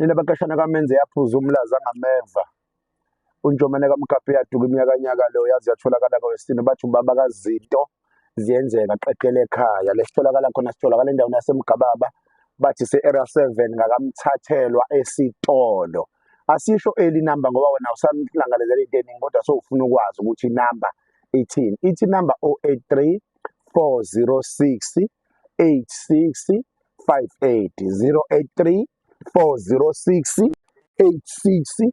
Nina bakashana kaMenze yaphuza umlaza angameva. UNjomane kaMgabhi yaduka iminyakanyaka lo yaze yatholakala kwesine bathi ubaba kaZinto ziyenzeka qedela ekhaya lesitholakala khona sitholakala endaweni yaseMgababa bathi se-area 7 ngakamthathelwa esitolo. Asisho eli number ngoba wena usamlangalezela into eningi kodwa sowufuna ukwazi ukuthi inamba ithini. Ithi number 083 406 86 58 083 406 86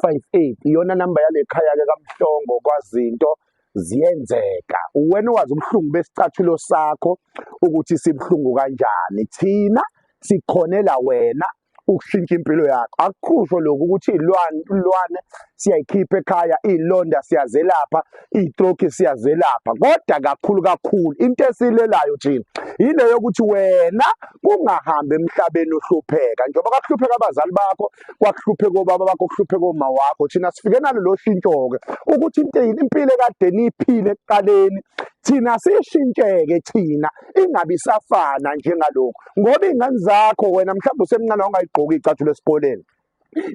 58. Iyona namba yale khaya-ke kaMhlongo kwazinto ziyenzeka. Uwena owazi ubuhlungu besicathulo sakho ukuthi sibuhlungu kanjani. Thina sikhonela wena ukushintsha impilo yakho. Akukusho lokhu ukuthi ilwane siyayikhipha ekhaya, iy'londa siyazelapha, iy'troki siyazelapha, kodwa kakhulu kakhulu into esiyilelayo thina yile yokuthi wena kungahambi emhlabeni uhlupheka. Njengoba kwakuhlupheka abazali bakho, kwakuhlupheka obaba bakho, kuhlupheka oma wakho, thina sifike nalolo shintsho-ke ukuthi into impilo ekade niyiphile ekuqaleni thina sishintsheke, thina ingabi isafana njengalokhu. Ngoba iy'ngane zakho wena mhlawumbe usemncane wawungayigqoki iy'cathulo esikoleni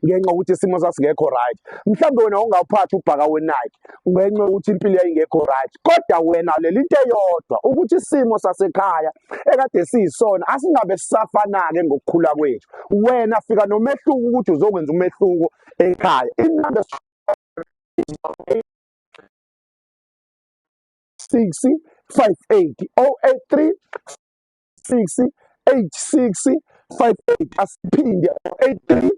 ngenxa yokuthi isimo sasingekho right, mhlawumbe wena wawungawuphathi ubhaka we-Nike ngenxa yokuthi impilo yayingekho right, kodwa wena lela into eyodwa ukuthi isimo sasekhaya ekade siyisona asingabe sisafana-ke ngokukhula kwethu. Wena fika nomehluko ukuthi uzokwenza umehluko ekhaya. Inamba 6 5 8 0 3 6 8 6 5 8. Asiphinde, 8 3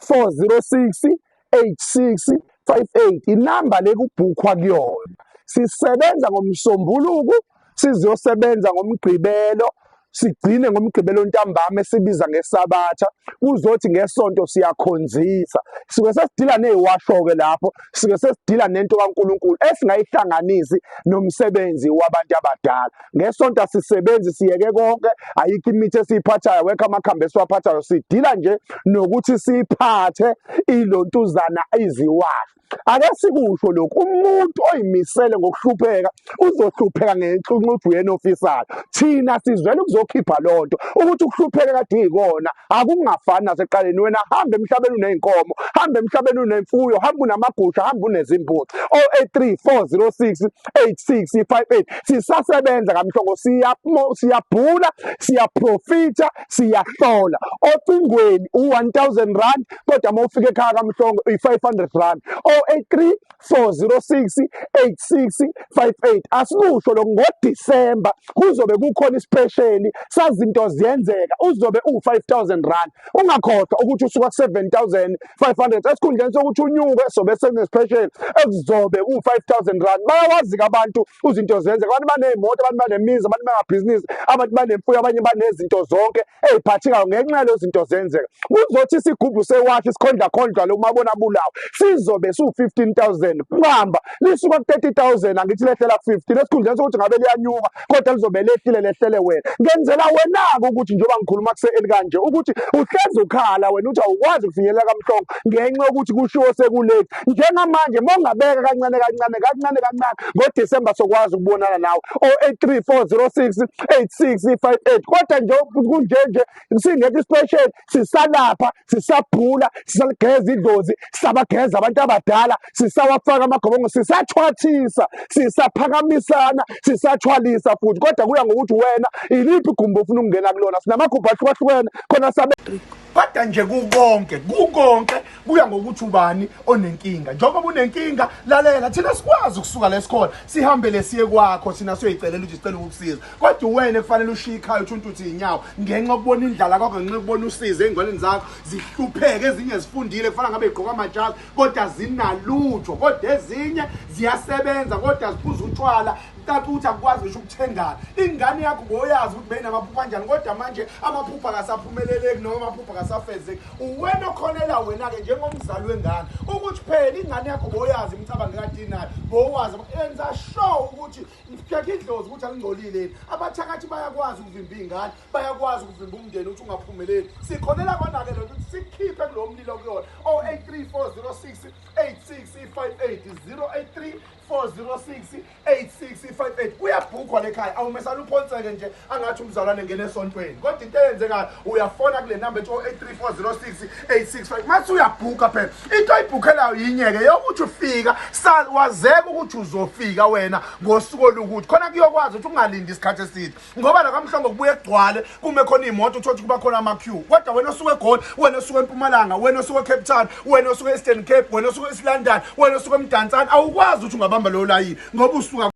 4 0 6 8 6 5 8, inamba le kubhukhwa kuyona. Sisebenza ngoMsombuluko, sizosebenza ngoMgqibelo, sigcine ngoMgqibelo ntambama esibiza ngeSabatha. Kuzothi ngeSonto siyakhonzisa, sike sesidila neziwasho-ke lapho, sike sesidila nento kaNkulunkulu esingayihlanganisi nomsebenzi wabantu abadala. NgeSonto asisebenzi, siyeke konke, ayikho imithi esiyiphathayo, awekho amakhambi esiwaphathayo, sidila nje nokuthi siphathe ilontuzana iziwasho. Ake sikusho lokhu, umuntu oyimisele ngokuhlupheka uzohlupheka ngenhlunxuthu yena ofisayo. Thina sizwela ukuzokhipha lonto ukuthi ukuhlupheka kade uyikona akungafani nasekuqaleni. Wena hamba emhlabeni uney'nkomo, hamba emhlabeni unemfuyo, hamba unamagusha, hamba unezimbuzi. 083 406 8658. Sisasebenza kaMhlongo, siyabhula, siyaprofitha, siyahlola. Ocingweni u-1000 rand, kodwa uma ufika ekhaya kaMhlongo uyi-500 rand. 083 406 8658. Asikusho lokhu, ngoDisemba kuzobe kukhona isipesheli sazinto ziyenzeka, uzobe u-5000 rand. Ungakhohlwa ukuthi usuka ku-7500 esikhundleni sokuthi unyuke, sobe sekunespesheli ekuzobe ku-5000 rand. Bayawazi-ke abantu izinto ziyenzeka, abantu baney'moto, abantu banemizi, abantu banabhizinisi, abantu banemfuyo, abanye banezinto zonke ey'phathekayo ngenxa yalezo zinto zenzeka. Kuzothi isigubhu sewashi sikhondlakhondla lo mabona bulawo sizobe siwu-15,000 kuhamba lisuka ku-30,000, angithi lehlela ku-15 esikhundleni sokuthi ngabe liyanyuka, kodwa lizobe lehlile, lehlele wena. Ngenzela wena-ke ukuthi njengoba ngikhuluma kuse-eli kanje ukuthi uhlezi ukhala wena uthi awukwazi ukufinyelela kaMhlongo ngenxa yokuthi kushiwo sekulate. Njengamanje uma ungabeka kancane kancane kancane kancane, ngoDisemba sokwazi ukubonana nawe. 083 406 8658. Kodwa nje kunje nje singekho isipesheli, sisalapha, sisabhula, sisaligeza idlozi, sisabageza abantu abadala, sisawafaka amagobongo, sisathwathisa, sisaphakamisana, sisathwalisa futhi. Kodwa kuya ngokuthi wena iliphi igumbi ofuna ukungena kulona. Sinamagumbi ahlukahlukene khona sabe. Kodwa nje kukonke kukonke kuya ngokuthi ubani onenkinga. Njengoba unenkinga, lalela, thina sikwazi ukusuka lesikhona sihambe lesiye kwakho, thina siyoyicelela ukuthi sicela ukukusiza, kodwa wena kufanele ushiye ikhaya uthunta uthi inyawo ngenxa yokubona indlala kwakho, ngenxa yokubona usizi ey'ngwaneni zakho zihlupheke. Ezinye zifundile, kufana ngabe y'gqoka amajazi kodwa zinalutho, kodwa ezinye ziyasebenza kodwa ziphuza utshwala, caca ukuthi akukwazi ngisho ukuthengana. Ingane yakho boyazi ukuthi beyinamaphupho anjani, kodwa manje amaphupho akasaphumeleleki noma amaphupho akasafezeki. Uwena okhonela wena-ke njengomzali wengane ukuthi phela ingane yakho boyazi imicabango ekade inayo, bowazi. Enza sure ukuthi check idlozi ukuthi alingcolile yini. Abathakathi bayakwazi ukuvimba iy'ngane, bayakwazi ukuvimba umndeni ukuthi ungaphumeleli. Sikhonela kona-ke lento ukuthi sikhiphe kulowo mlilo kuyona. 083 406 8658, 083 406 8658. 58. Kuyabhukhwa lekhaya, awumesana uphonseke nje angathi umzalwane ngene esontweni. Kodwa into eyenzekayo, uyafona kule namba ethi 083406 865, mase uyabhukha phela. Into oyibhukhelayo yinyeke yokuthi ufika wazeka ukuthi uzofika wena ngosuku olukuthi khona kuyokwazi ukuthi ungalindi isikhathi eside, ngoba la kaMhlongo kubuye kugcwale, kume khona iy'moto, uthole ukuthi kuba khona ama-queue. Kodwa wena osuke eGoli, wena osuke eMpumalanga, wena osuke eCape Town, wena osuke e-Eastern Cape, wena osuke e-East London, wena osuke eMdantsane, awukwazi ukuthi ungabamba lowo layini ngoba usuka.